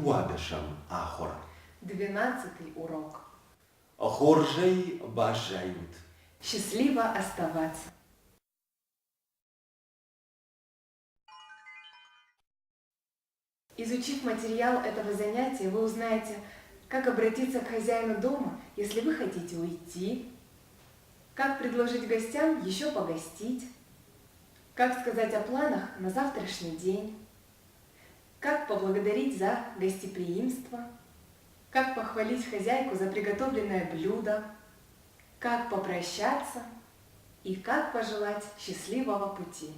дыууадӕсӕм ахуыр. Двенадцатый урок. Хорзӕй баззайут. Счастливо оставаться. Изучив материал этого занятия, вы узнаете, как обратиться к хозяину дома, если вы хотите уйти, как предложить гостям еще погостить, как сказать о планах на завтрашний день, как поблагодарить за гостеприимство, как похвалить хозяйку за приготовленное блюдо, как попрощаться и как пожелать счастливого пути.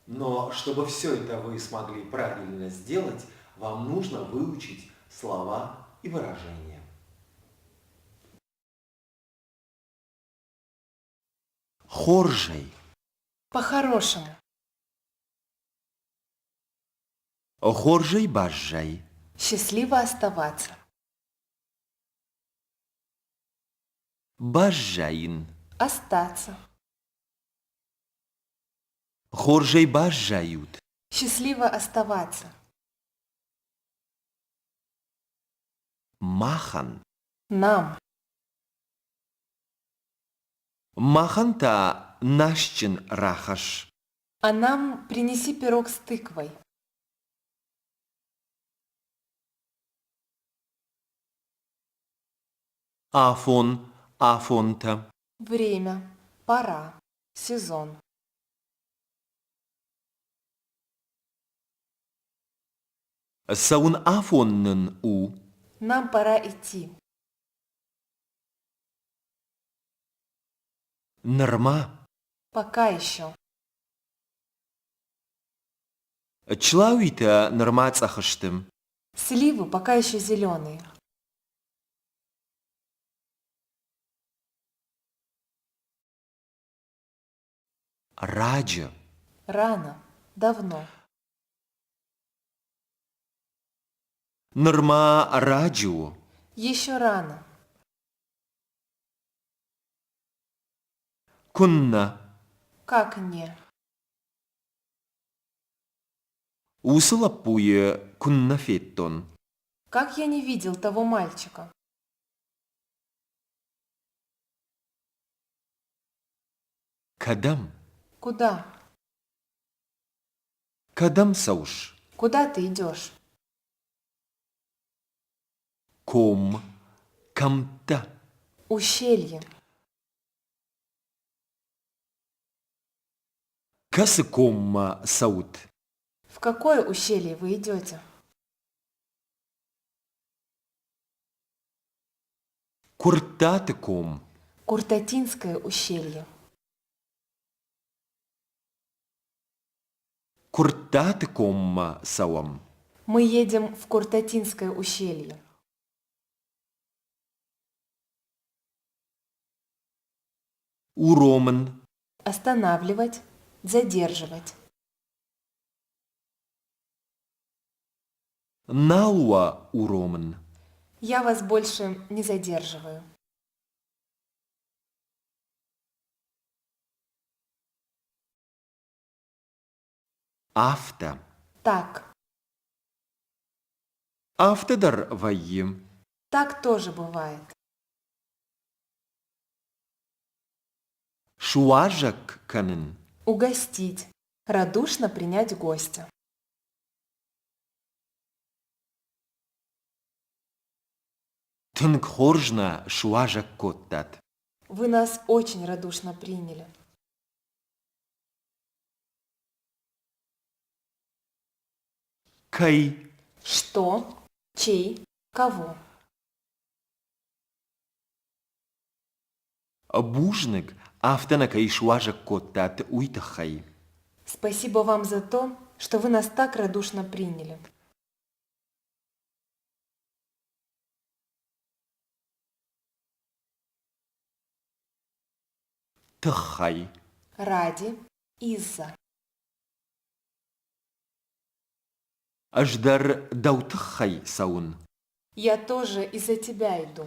Но чтобы все это вы смогли правильно сделать, вам нужно выучить слова и выражения. Хорзӕй. По-хорошему. Хорзӕй баззай. Счастливо оставаться. Баззайын. Остаться. Хорзӕй баззайут. Счастливо оставаться. Махӕн. Нам. Махӕн та насджын рахӕсс. А нам принеси пирог с тыквой. Афон, афонтӕ. Время. Пора. Сезон. Цӕуын афон нын у. Нам пора идти. Нырма. Пока еще. Члауитӕ нырма цъӕх сты. Сливы пока еще зеленые. Раджы. Рано. Давно. Нырма раджы у. Еще рано. Куыннӕ. Как не? Уыцы лӕппуйы куыннӕ федтон. Как я не видел того мальчика? Кӕдӕм? Куда? Кӕдӕм цӕуыс? Куда ты идешь? Ком. Кӕмттӕ. Ущелье. Кӕцы коммӕ цӕут? В какое ущелье вы идете? Куырттаты ком. Куртатинское ущелье. Куырттаты коммӕ цӕуӕм. Мы едем в Куртатинское ущелье. Уромын. Останавливать, задерживать. Нал уӕ уромын. Я вас больше не задерживаю. Афтӕ. Так. Афтӕ дӕр вӕййы. Так тоже бывает. Суазӕг кӕнын. Угостить. Радушно принять гостя. Тынг хорз нӕ суазӕг кодтат. Вы нас очень радушно приняли. Кӕй? Что? Чей? Кого? Бузныг, афтӕ нӕ кӕй суазӕг кодтат, уый тыххӕй. Спасибо вам за то, что вы нас так радушно приняли. Тыххӕй. Ради, из-за. Ӕз дӕр дӕу тыххӕй цӕуын. Я тоже из-за тебя иду.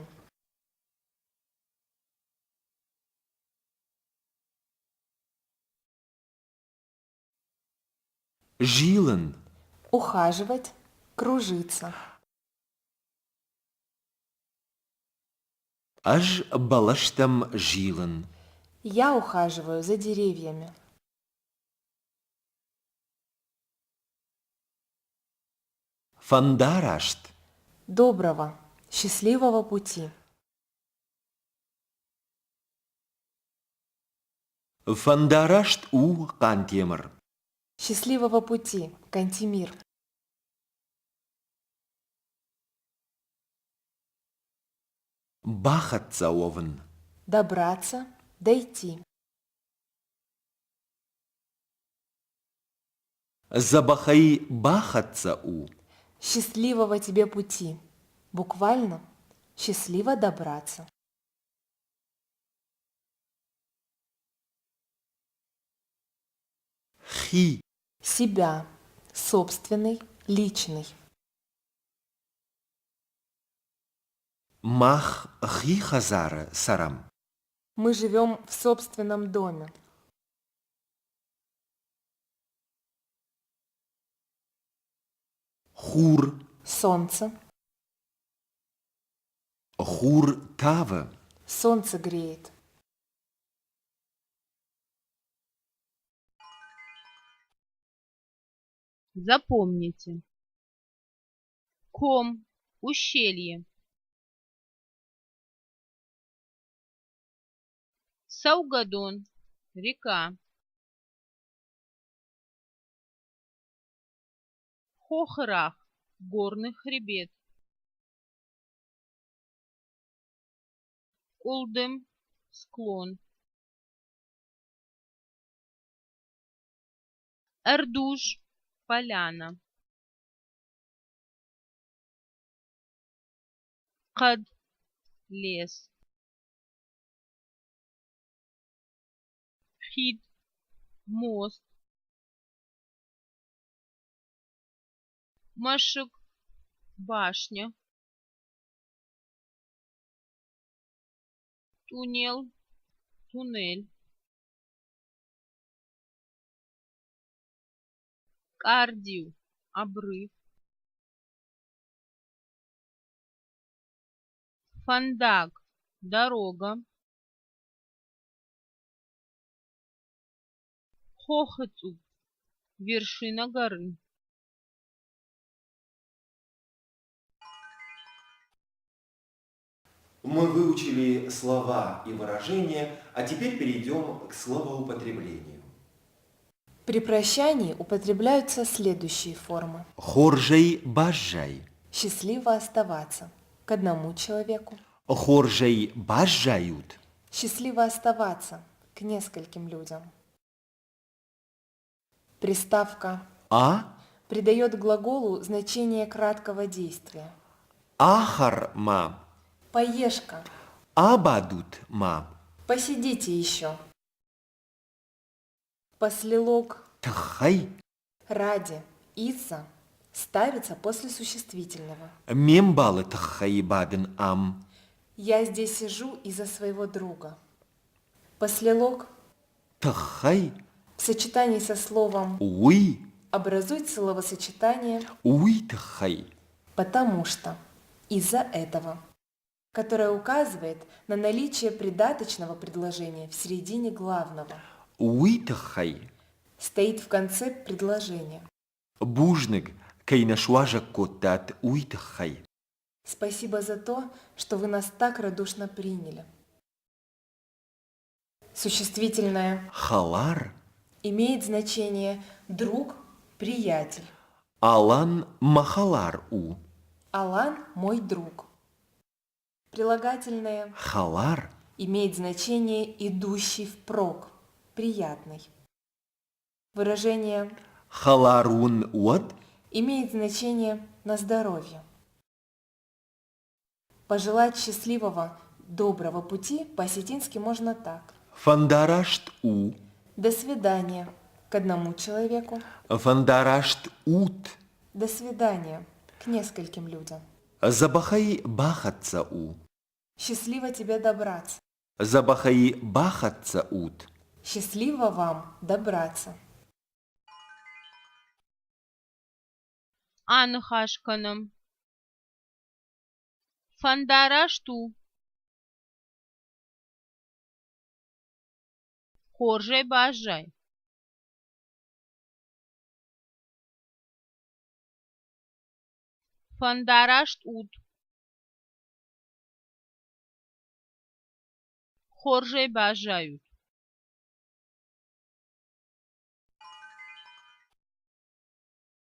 Зилын. Ухаживать, кружиться. Ӕз бӕлӕстӕм зилын. Я ухаживаю за деревьями. Фӕндараст. Доброго, счастливого пути. Фӕндараст у, Хъантемыр. Счастливого пути, Кантемир. Бахӕццӕ уӕвын. Добраться, дойти. Дзӕбӕхӕй бахӕццӕ у. Счастливого тебе пути. Буквально счастливо добраться. Хи. Себя. Собственный, личный. Мах хи хӕдзары цӕрӕм. Мы живем в собственном доме. Хур. Солнце. Хур тавы. Солнце греет. Запомните. Ком – ущелье. Саугадон – река. Хохрах – горный хребет. Къуылдым – склон. Ӕрдуз – поляна. Хъӕд – лес. Хид – мост. Мӕсыг – башня. Тъунел – туннель. Къардиу – обрыв. Фӕндаг – дорога. Хохы цъупп – вершина горы. Мы выучили слова и выражения, а теперь перейдем к словоупотреблению. При прощании употребляются следующие формы. Хорзӕй баззай. Счастливо оставаться к одному человеку. Хорзӕй баззайут. Счастливо оставаться к нескольким людям. Приставка А придает глаголу значение краткого действия. Ахӕр-ма. Поешь-ка. Абадут-ма. Посидите еще. Послелог Тыххӕй. ради, из-за ставится после существительного. Ме мбалы тыххӕй бадын ам. Я здесь сижу из-за своего друга. Послелог Тыххӕй. в сочетании со словом Уый. образует словосочетание Уый тыххӕй. потому что, из-за этого, которое указывает на наличие придаточного предложения в середине главного. Уый тыххӕй. Стоит в конце предложения. Бузныг, кӕй нӕ суазӕг кодтат, уый тыххӕй. Спасибо за то, что вы нас так радушно приняли. Существительное Хӕлар. имеет значение друг, приятель. Алан мӕ хӕлар у. Алан – мой друг. Прилагательное Хӕлар. имеет значение идущий впрок, приятный. Выражение Хӕлар уын уӕд. имеет значение на здоровье. Пожелать счастливого, доброго пути по-осетински можно так. Фӕндараст у. До свидания к одному человеку. Фӕндараст ут. До свидания к нескольким людям. Дзӕбӕхӕй бахӕццӕ у. Счастливо тебе добраться. Дзӕбӕхӕй бахӕццӕ ут. Счастливо вам добраться. Аныхас кӕнӕм. Фӕндараст у. Хорзӕй баззай! Фӕндараст ут! Хорзӕй баззайут!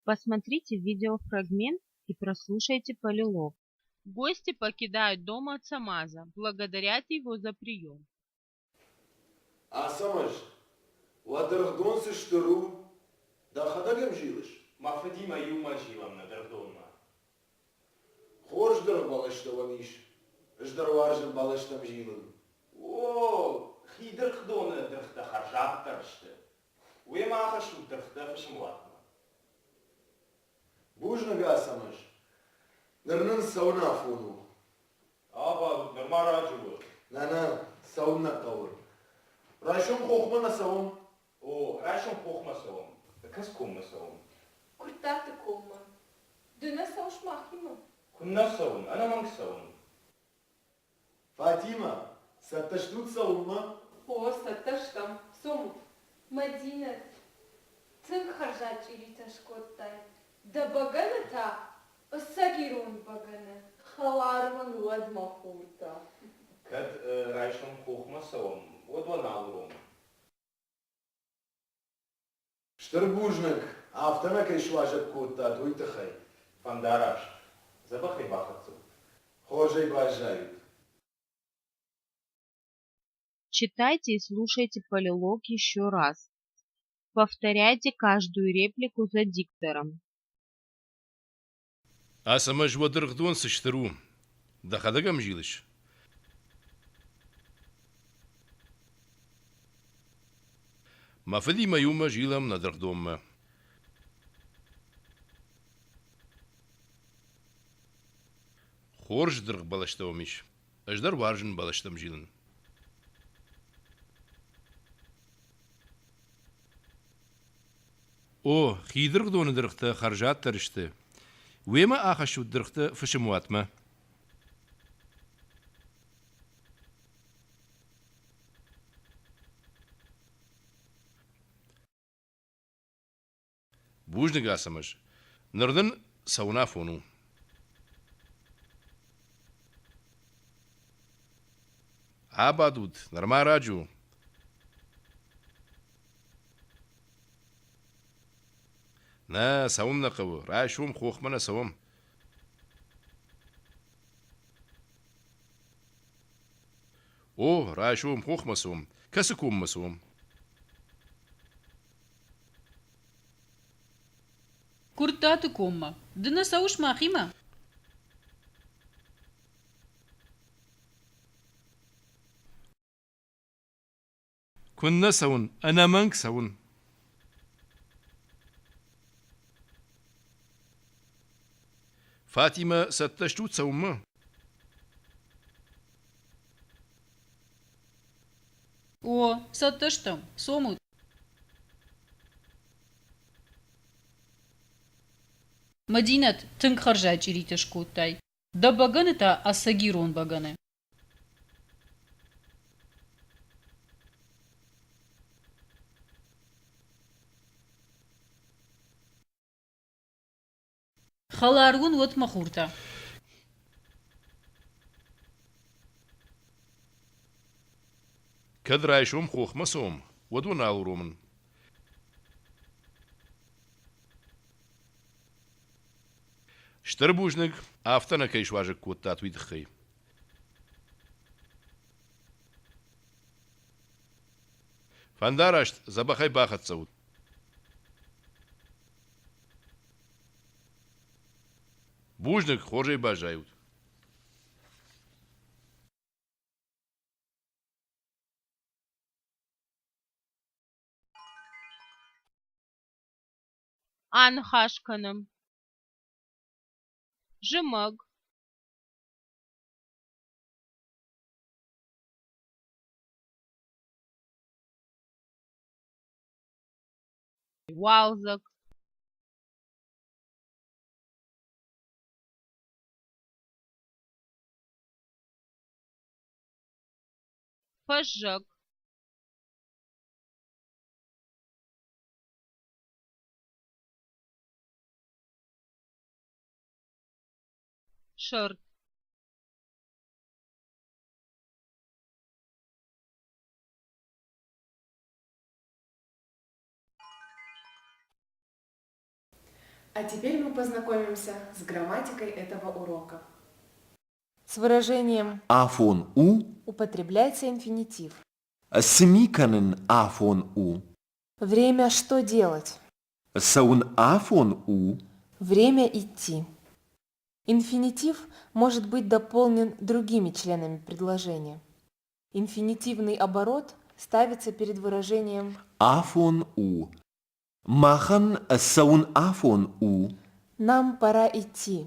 Посмотрите видеофрагмент и прослушайте полилог. Гости покидают дом Ацамаза, благодарят его за прием. Ацӕмӕз, уӕ дыргъдон цы стыр у, дӕхӕдӕг ӕм зилыс? Мӕ фыдимӕ иумӕ зилӕм нӕ дыргъдонмӕ. Хорз дыргъбӕлӕстӕ уӕм ис. Ӕз дӕр уарзын бӕлӕстӕм зилын. О, хи дыргъдоны дыргътӕ хӕрзаддӕр сты. Уемӕ ахӕссут дыргътӕ фысымуатмӕ. Бузныг, Ацӕмӕз. Ныр нын цӕуын афон у. Абадут, нырма раджы у. Нӕ, нӕ, цӕуын нӕ хъӕуы. Райсом хохмӕ нӕ цӕуӕм? О, райсом хохмӕ цӕуӕм. Кӕс коммӕ цӕуӕм. Куырттаты коммӕ. Ды нӕ цӕуыс махимӕ? Куыннӕ цӕуын, ӕнӕмӕнг цӕуын. Фатимӕ, цӕттӕ стут цӕуынмӕ? О, цӕттӕ стӕм. Цомут. Мӕдинӕт, тынг хӕрзад чъиритӕ скодтай. Дӕ бӕгӕны та ӕцӕг ирон бӕгӕны. Хӕлар мын уӕд мӕ хуртӕ. Кӕд райсом хохмӕ цӕуӕм, уӕд уӕ нал уромын. Стыр бузныг, афтӕ нӕ кӕй суазӕг кодтат, уый тыххӕй. Фӕндараст. Дзӕбӕхӕй бахӕццӕ ут. Хорзӕй баззайут. Читайте и слушайте полилог еще раз. Повторяйте каждую реплику за диктором. Ацӕмӕз, уӕ дыргъдон цы стыр у, дӕхӕдӕг ӕм зилыс? Мӕ фыдимӕ иумӕ зилӕм нӕ дыргъдонмӕ. Хорз дыргъбӕлӕстӕ уӕм ис. Ӕз дӕр уарзын бӕлӕстӕм зилын. О, хи дыргъдоны дыргътӕ хӕрзаддӕр сты. Уемӕ ахӕссут дыргътӕ фысымуатмӕ. Бузныг, Ацӕмӕз. Ныр дын цӕуын афон у. Абадут, нырма раджы у. Нӕ, цӕуын нӕ хъӕуы, райсом хохмӕ нӕ цӕуӕм. О, райсом хохмӕ цом. Кӕцы коммӕ цом? Куырттаты коммӕ. Ды нӕ цӕуыс махимӕ? Куыннӕ цӕуын, ӕнӕмӕнг цӕуын. Фатимӕ, цӕттӕ стут цӕуынмӕ? О, цӕттӕ стӕм. Цомут. Мӕдинӕт, тынг хӕрзад чъиритӕ скодтай. Дӕ бӕгӕны та ӕцӕг ирон бӕгӕны. Хӕлар уын уӕд, мӕ хуртӕ. Кӕд райсом хохмӕ цӕуӕм, уӕд уӕ нал уромын. Стыр бузныг, афтӕ нӕ кӕй суазӕг кодтат, уый тыххӕй. Фӕндараст, дзӕбӕхӕй бахӕццӕ ут. Бузныг, хорзӕй баззайут. Аныхас кӕнӕм. Зымӕг. Уалдзӕг. Фӕззӕг. Сырд. А теперь мы познакомимся с грамматикой этого урока. С выражением Афон у, употребляется инфинитив. Цы ми кӕнын афон у. Время что делать? Цӕуын афон у. Время идти. Инфинитив может быть дополнен другими членами предложения. Инфинитивный оборот ставится перед выражением Афон у. Махӕн цӕуын афон у. «нам пора идти».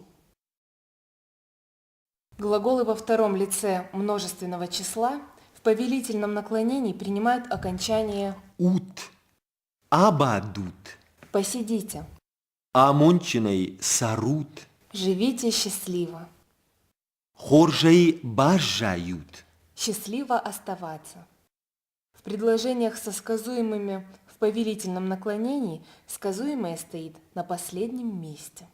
Глаголы во втором лице множественного числа в повелительном наклонении принимают окончание Ут. Абадут. «посидите», Амондджынӕй цӕрут. «живите счастливо», Хорзӕй баззайут. «счастливо оставаться». В предложениях со сказуемыми в повелительном наклонении сказуемое стоит на последнем месте.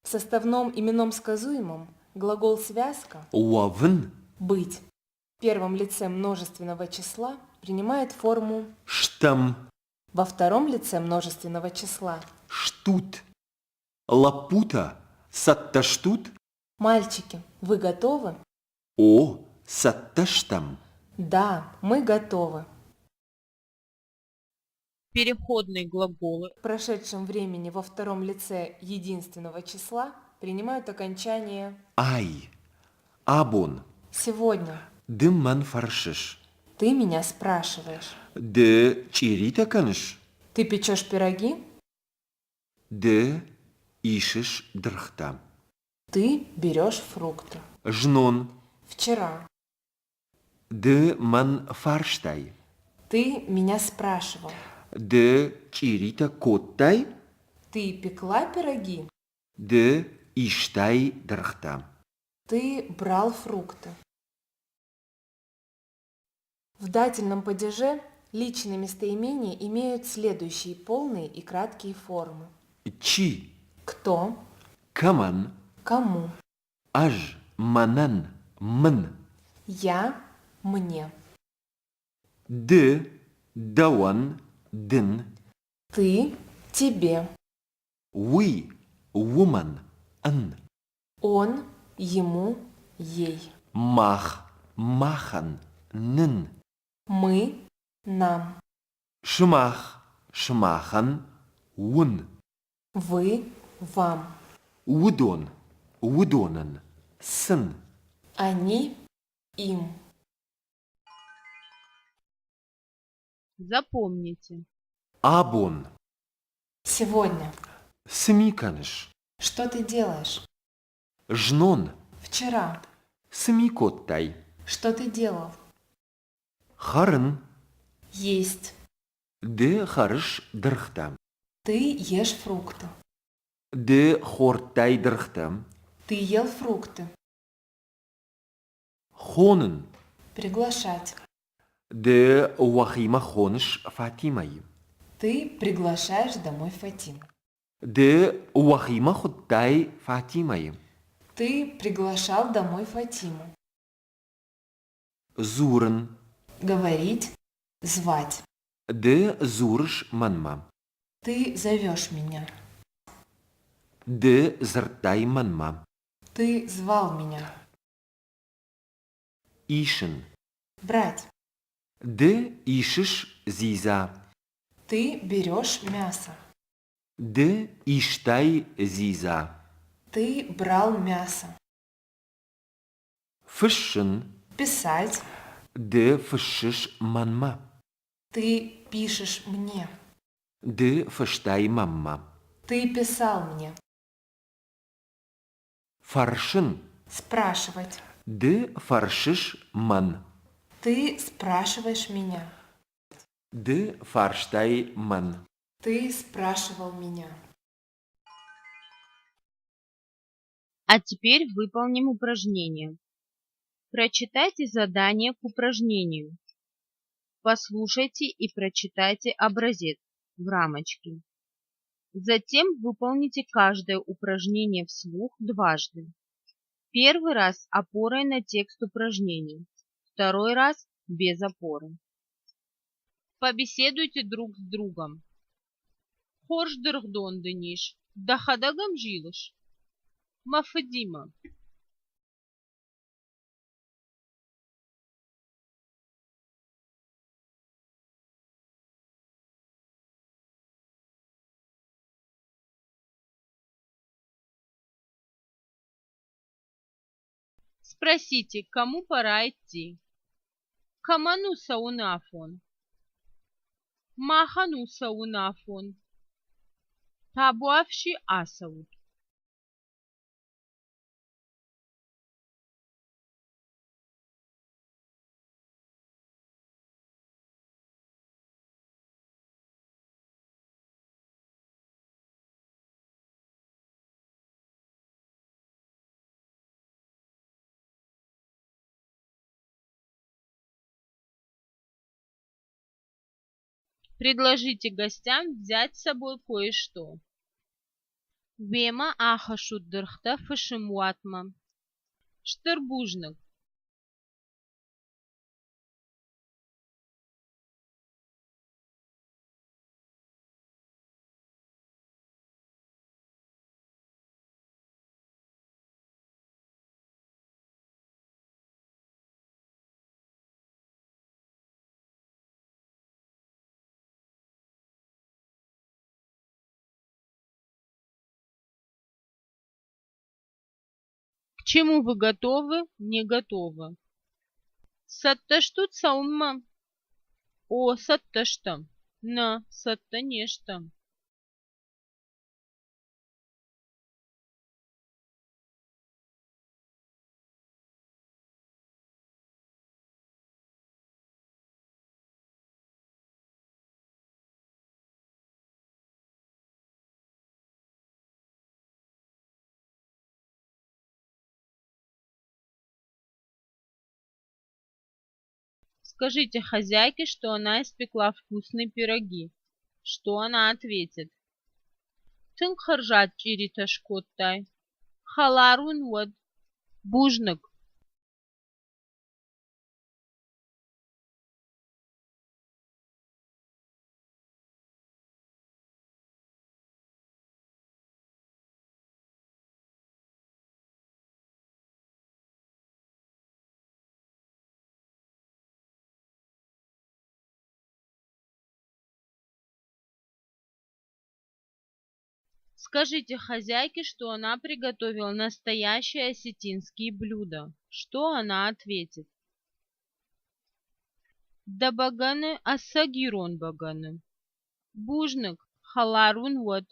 В составном именном сказуемом глагол «связка» Уӕвын. «быть» в первом лице множественного числа принимает форму Стӕм. во втором лице множественного числа Стут. Лӕппутӕ, цӕттӕ стут? «Мальчики, вы готовы?» О, цӕттӕ стӕм. Да, мы готовы. Переходные глаголы В прошедшем времени во втором лице единственного числа принимают окончание Ай. Абон. «сегодня». Ды мӕн фӕрсыс. Ты меня спрашиваешь. Ды чъиритӕ кӕныс? Ты печешь пироги? Ды исыс дыргътӕ. Ты берешь фрукты. Знон. Вчера. Ды мӕн фарстай. Ты меня спрашивал. Ды чъиритӕ кодтай? Ты пекла пироги? Ды истай дыргътӕ. Ты брал фрукты. В дательном падеже личные местоимения имеют следующие полные и краткие формы. Чи. Кто, Кӕмӕн. кому, Ӕз. Мӕнӕн. Мын. я, мне, Ды. Дӕуӕн. Дын. ты, тебе, Уый. Уымӕн. Ын. он, ему, ей, Мах. Махӕн. Нын. мы, нам, Сымах. Сымахӕн. Уын. вы, вам, Уыдон. Уыдонӕн. Сын. они, им. Запомните. Абон. Сегодня. Цы ми кӕныс? Что ты делаешь? Знон. Вчера. Цы ми кодтай? Что ты делал? Хӕрын. Есть. Ды хӕрыс дыргътӕ. Ты ешь фрукты. Ды хордтай дыргътӕ. Ты ел фрукты. Хонын. Приглашать. Ды уӕхимӕ хоныс Фатимӕйы. Ты приглашаешь домой Фатиму. Ды уӕхимӕ хуыдтай Фатимӕйы. Ты приглашал домой Фатиму. Дзурын. Говорить, звать. Ды дзурыс мӕнмӕ. Ты зовешь меня. Ды дзырдтай мӕнмӕ. Ты звал меня. Исын. Брать. Ды исыс дзидза. Ты берешь мясо. Ды истай дзидза. Ты брал мясо. Фыссын. Писать. Ды фыссыс мӕнмӕ. Ты пишешь мне. Ды фыстай мӕнмӕ. Ты писал мне. Фӕрсын. Спрашивать. Ды фӕрсыс мӕн. Ты спрашиваешь меня. Ды фарстай мӕн. Ты спрашивал меня. А теперь выполним упражнение. Прочитайте задание к упражнению. Послушайте и прочитайте образец в рамочке. Затем выполните каждое упражнение вслух дважды. Первый раз опорой на текст упражнения, второй раз без опоры. Побеседуйте друг с другом. Хорз дыргъдон дын ис, дӕхӕдӕг ӕм зилыс? Мӕ фыдимӕ. Спросите, кому пора идти. Кӕмӕн у цӕуын афон? Махӕн у цӕуын афон. Табуафси, ацӕут. Предложите гостям взять с собой кое-что. Уемӕ ахӕссут дыргътӕ фысымуатмӕ. Стыр бузныг! К чему вы готовы, не готовы? Цӕттӕ стут цӕуынмӕ? О, цӕттӕ стӕм. Нӕ, цӕттӕ не стӕм. Скажите хозяйке, что она испекла вкусные пироги. Что она ответит? Тынг хӕрзад чъиритӕ скодтай. Хӕлар уын уӕд. Бузныг. Скажите хозяйке, что она приготовила настоящие осетинские блюда. Что она ответит? Дӕ бӕгӕны ӕцӕг ирон бӕгӕны. Бузныг, хӕлар уын уӕд.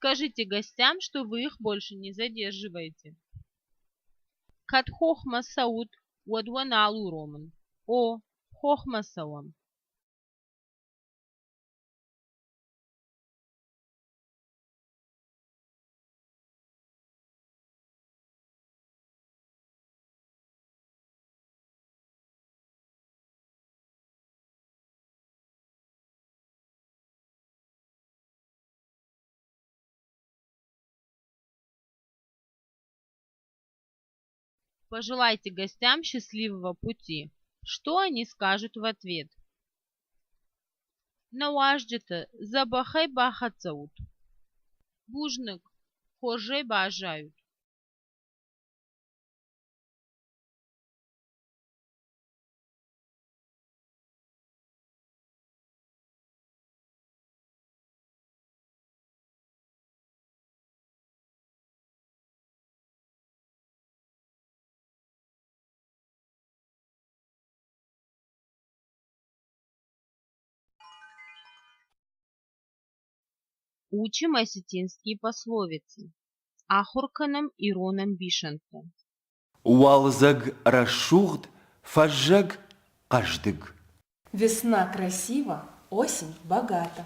Скажите гостям, что вы их больше не задерживаете. Кӕд хохмӕ цӕут, уӕд уӕ нал уромын. О, хохмӕ цӕуӕм. Пожелайте гостям счастливого пути. Что они скажут в ответ? Нӕ уазджытӕ дзӕбӕхӕй бахӕццӕ ут. Бузныг, хорзӕй баззайут. Учим осетинские пословицы. Ахуыр кӕнӕм ирон ӕмбисӕндтӕ. Уалдзӕг рӕсугъд, фӕззӕг хъӕздыг. Весна красива, осень богата.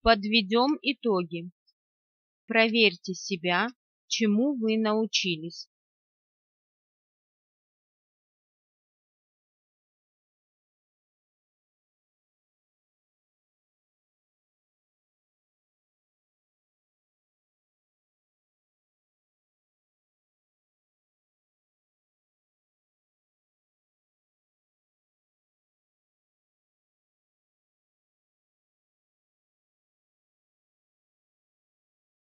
Подведем итоги. Проверьте себя, чему вы научились.